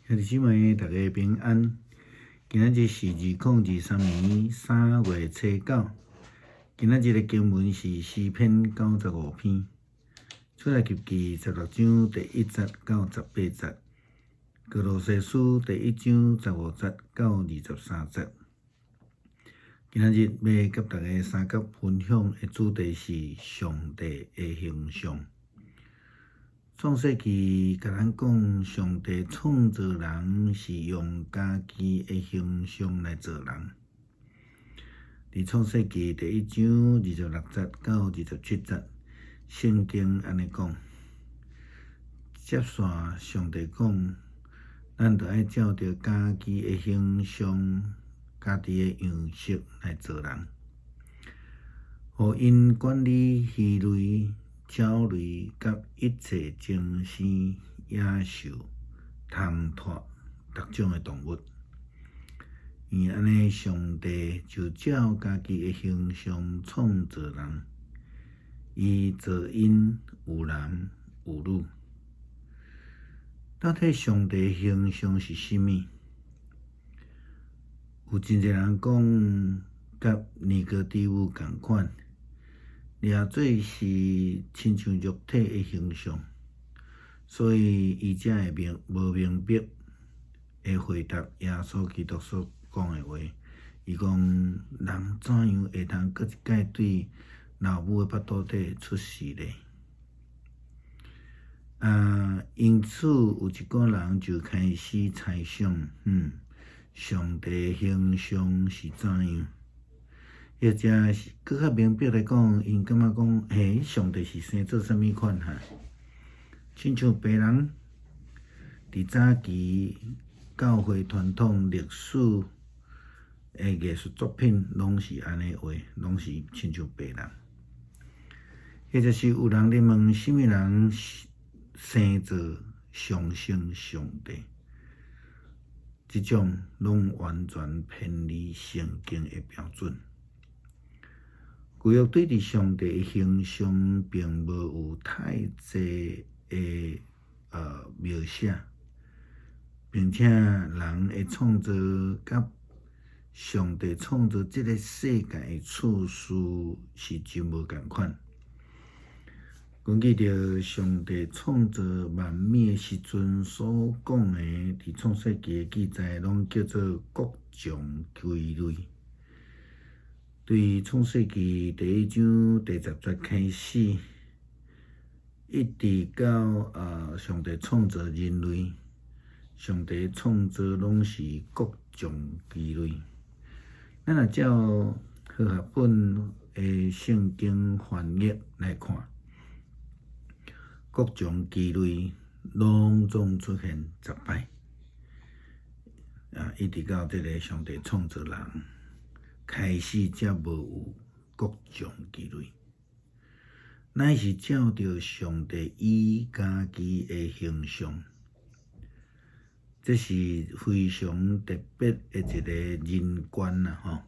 兄弟姊妹，大家平安。今仔日是2023年3月初9，今仔日的經文是詩篇95篇，出埃及記16章第1節到18節，歌羅西書第1章15節到23節。今仔日欲佮大家相佮分享的主題是上帝的形象。創世記共咱講，上帝創造人是用家己的形象來造人。佇創世記第1章26節到27節，聖經按呢講。接續上帝講，咱著愛照著家己的形象、家己的樣式來造人，予𪜶管理魚類、鳥類佮一切珍生野獸、通脫逐種的動物。因按呢，上帝就照家己的形象創造人，伊造𪜶有男有女。到底上帝的形象是啥物？有真濟人講，佮尼哥底母仝款，掠做是親像肉體的形象，所以伊才會明無明白，會回答耶穌基督所講的話。伊講人怎樣會通閣一擺對老母的腹肚底出世呢？啊，因此有一寡人就開始猜想，上帝形象是怎樣？或者是閣較明白來講，𪜶感覺講，欸，上帝是生做啥物款哈？親像白人佇早期教會傳統歷史的藝術作品，攏是按呢畫，攏是親像白人。或者是有人咧問，啥物人生做相像上帝？這種攏完全偏離聖經的標準。舊約對佇上帝的形象，並無有太濟的描寫，並且人的創造佮上帝創造這个世界的次序是真無仝款。根據著上帝創造萬物的時陣所講的，佇創世記的記載，攏叫做各種其類。對創世記第1章第10節開始，一直到上帝創造人類，上帝創造攏是各種其類。咱若照和合本的聖經翻譯來看，各種其類攏總出現10擺，啊，一直到這个上帝創造人開始，才無有各種其類，乃是照著上帝伊家己的形象，這是非常特別的一个人觀啊！吼，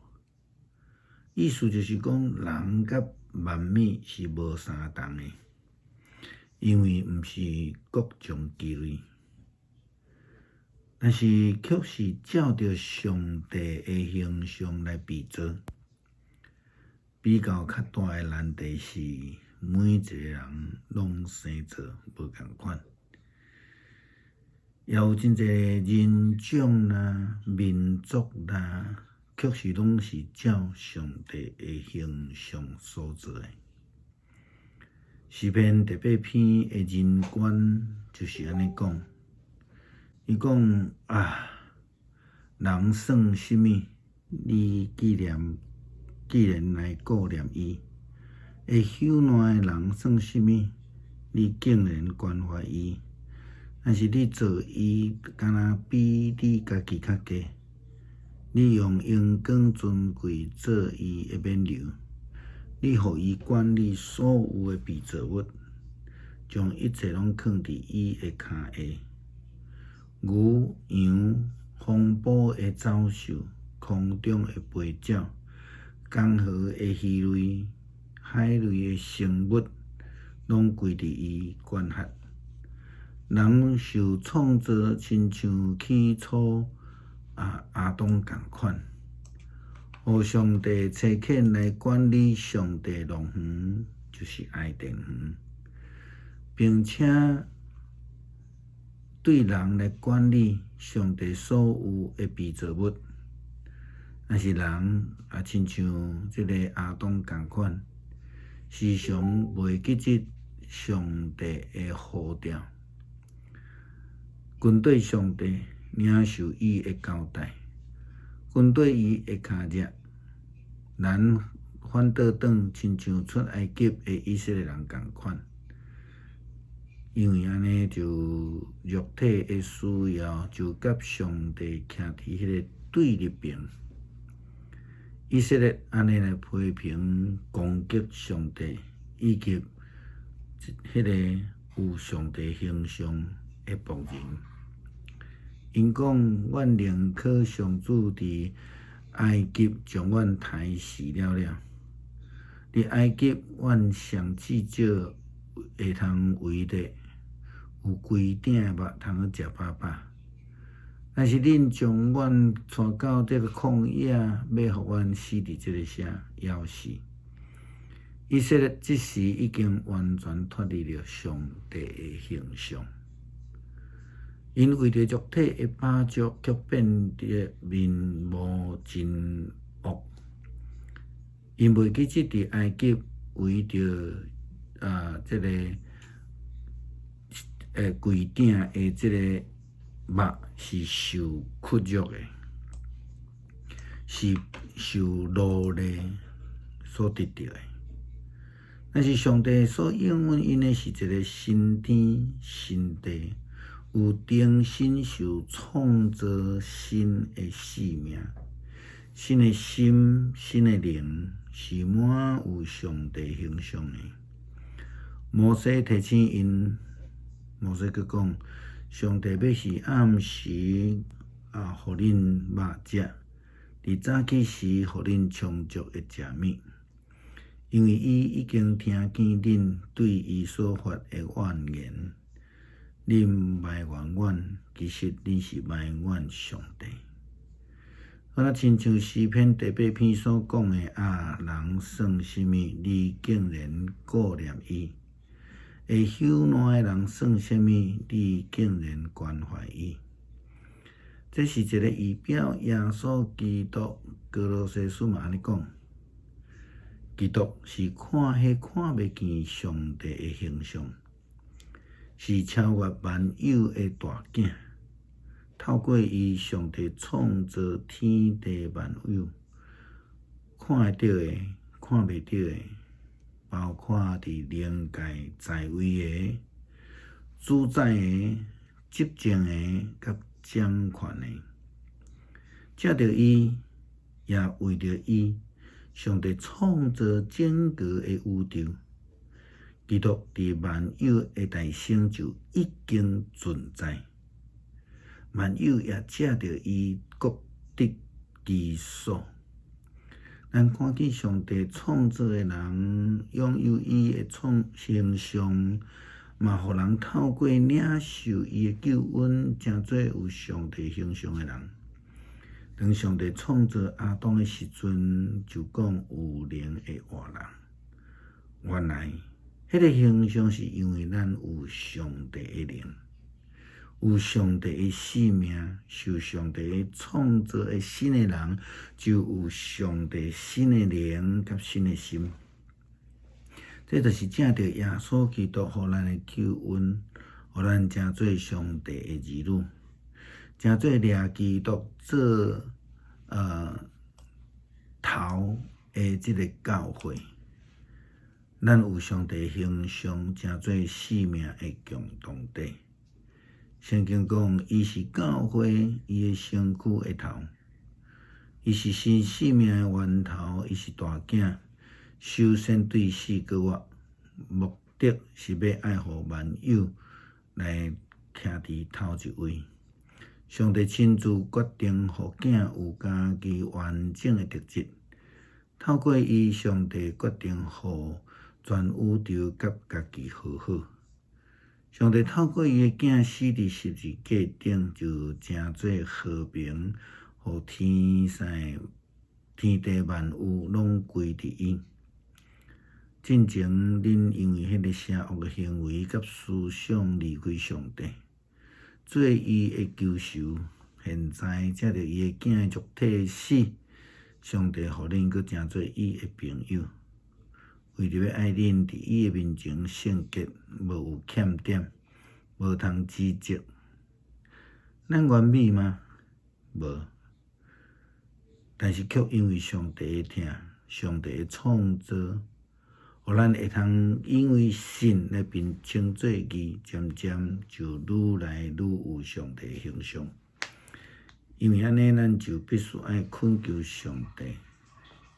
意思就是講，人佮萬物是無相仝的，因為毋是各種其類，但是卻是照著上帝的形象來被造。比較較大的難題是，每一个人攏生做無仝款，也有真濟人種啦、民族啦，卻是攏是照上帝的形象所造的。詩篇第8篇的人觀就是按呢講，伊講啊，人算啥物？你竟然來顧念伊；會朽爛的人算啥物？你竟然關懷伊。但是你造伊，敢若比你家己較低。你用榮光尊貴做伊的冕旒，你予伊管理所有的被造物，將一切攏囥佇伊的跤下。牛、羊、風暴的走獸、空中的飛鳥、江河的魚類、海裡的生物，攏歸佇伊管轄。人受創造親像起初亞當仝款，予上帝差遣來管理上帝樂園，就是伊甸園，並且對人來管理上帝所有的被造物。但是人也親像這個亞當仝款，時常袂記得上帝的呼召，軍隊上帝領受伊的交代，軍隊伊的跤跡，咱反倒轉親像出埃及的以色列人仝款，因為按呢就肉體的需要就佮上帝徛佇彼個對立面。以色列按呢來批評攻擊上帝，以及彼個有上帝形象的僕人。𪜶講：阮寧可上主佇埃及將阮刣死了了。佇埃及，阮上至少會通圍著有規鼎肉通去食飽飽。但是恁將阮帶到這个曠野，欲予阮死佇這个啥枵死。以色列這時已經完全脫離了上帝的形象，𪜶為著肉體的飽足，卻變得面目真惡。𪜶袂記得佇埃及圍著這个櫃鼎的這个肉是受屈辱的，是受奴隸所得著的。但是上帝所應允𪜶的是一个新天新地，有重新受創造新的生命、新的心、新的靈，是滿有上帝形象的。摩西提醒𪜶，摩西閣講：上帝欲是暗時予恁肉食，佇早起時予恁充足的食物，因為伊已經聽見恁對伊所發的怨言，恁埋怨阮，其實恁是埋怨上帝。敢若親像詩篇第八篇所講的啊，人算啥物？你竟然顧念伊？會朽爛的人算啥物？你竟然關懷伊？這是一个預表耶穌基督。歌羅西書嘛按呢講，基督是看彼看袂見上帝的形象，是超越萬有的大囝。透過伊，上帝創造天地萬有，看會著的，看袂著的，包括佇靈界在位的、主宰的、執政的、佮掌權的。藉著伊，也為著伊，上帝創造整個的宇宙。基督佇萬有的誕生就已經存在，萬有也藉著伊各得其所。咱看見上帝創造的人擁有伊的創形象，嘛予人透過領受伊的救恩，成做有上帝形象的人。當上帝創造亞當的時陣，就講有靈的活人。原來，彼个形象是因為咱有上帝的靈，有上帝的生命，受上帝創造的新的人，就有上帝新的靈佮新的心。這就是藉著耶穌基督予咱的救恩，予咱成做上帝的兒女，成做掠基督做頭的這个教會。咱有上帝形象，成做生命的共同體。聖經講，伊是教會，伊的身軀的頭，伊是新生命的源頭，伊是大囝，首先對死閣活，目的是欲愛予萬有來徛佇頭一位。上帝親自決定，予囝有家己完整的特質，透過伊，上帝決定予全宇宙佮家己和好。上帝透過伊的囝死佇十字架頂，就成做和平，予天世天地萬有攏歸佇伊。進前恁因為彼个邪惡的行為佮思想離開上帝，做伊的仇仇。現在藉著伊的囝的肉體死，上帝予恁閣成做伊的朋友，為著欲愛恁佇伊的面前聖潔，無有欠點，無通指責。咱完美嗎？無。但是卻因為上帝的疼，上帝的創造，予咱會通因為信來變稱做義，漸漸就愈來愈有上帝的形象。因為按呢，咱就必須愛懇求上帝，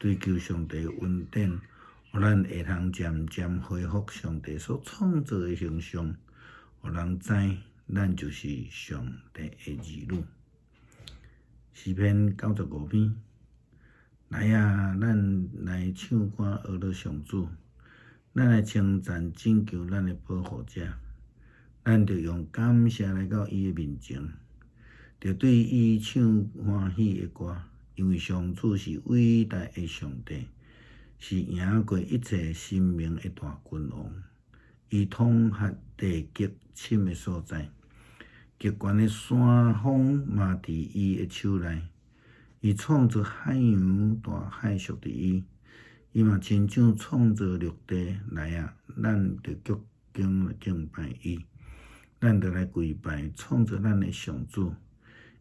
追求上帝的恩典，予咱會通漸漸恢復上帝所創造的形象，予人知咱就是上帝的兒女。詩篇95篇，來啊，咱來唱歌呵咾上主，咱來稱讚拯救咱的保護者，咱著用感謝來到伊的面前，著對伊唱歡喜的歌，因為上主是偉大的上帝，是贏過一切神明的大君王。伊統轄地極深的所在，極懸的山峰嘛佇伊的手內。伊創造海洋大海屬佇伊，伊嘛親手創造陸地。來啊，咱著鞠躬來敬拜伊，咱著來跪拜創造咱的上主，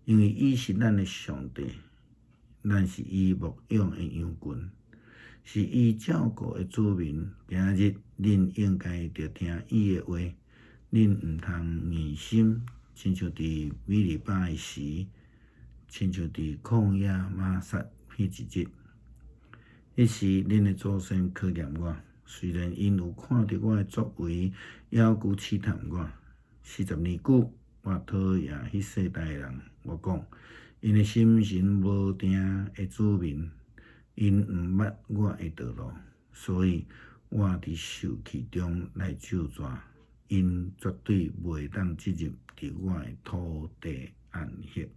因為伊是咱的上帝，咱是伊牧養的羊群，是伊照顧的子民。今日恁應該著聽伊的話，恁毋通硬心，親像佇米利巴的時，親像佇曠野瑪撒彼一日。彼時恁的祖先考驗我，雖然𪜶有看著我的作為，猶閣試探我。40年久，我討厭彼世代的人。我講，𪜶的心是無定的子民，𪜶毋捌我的道路，所以我佇受氣中來咒詛，𪜶絕對袂當進入佇我的土地安息。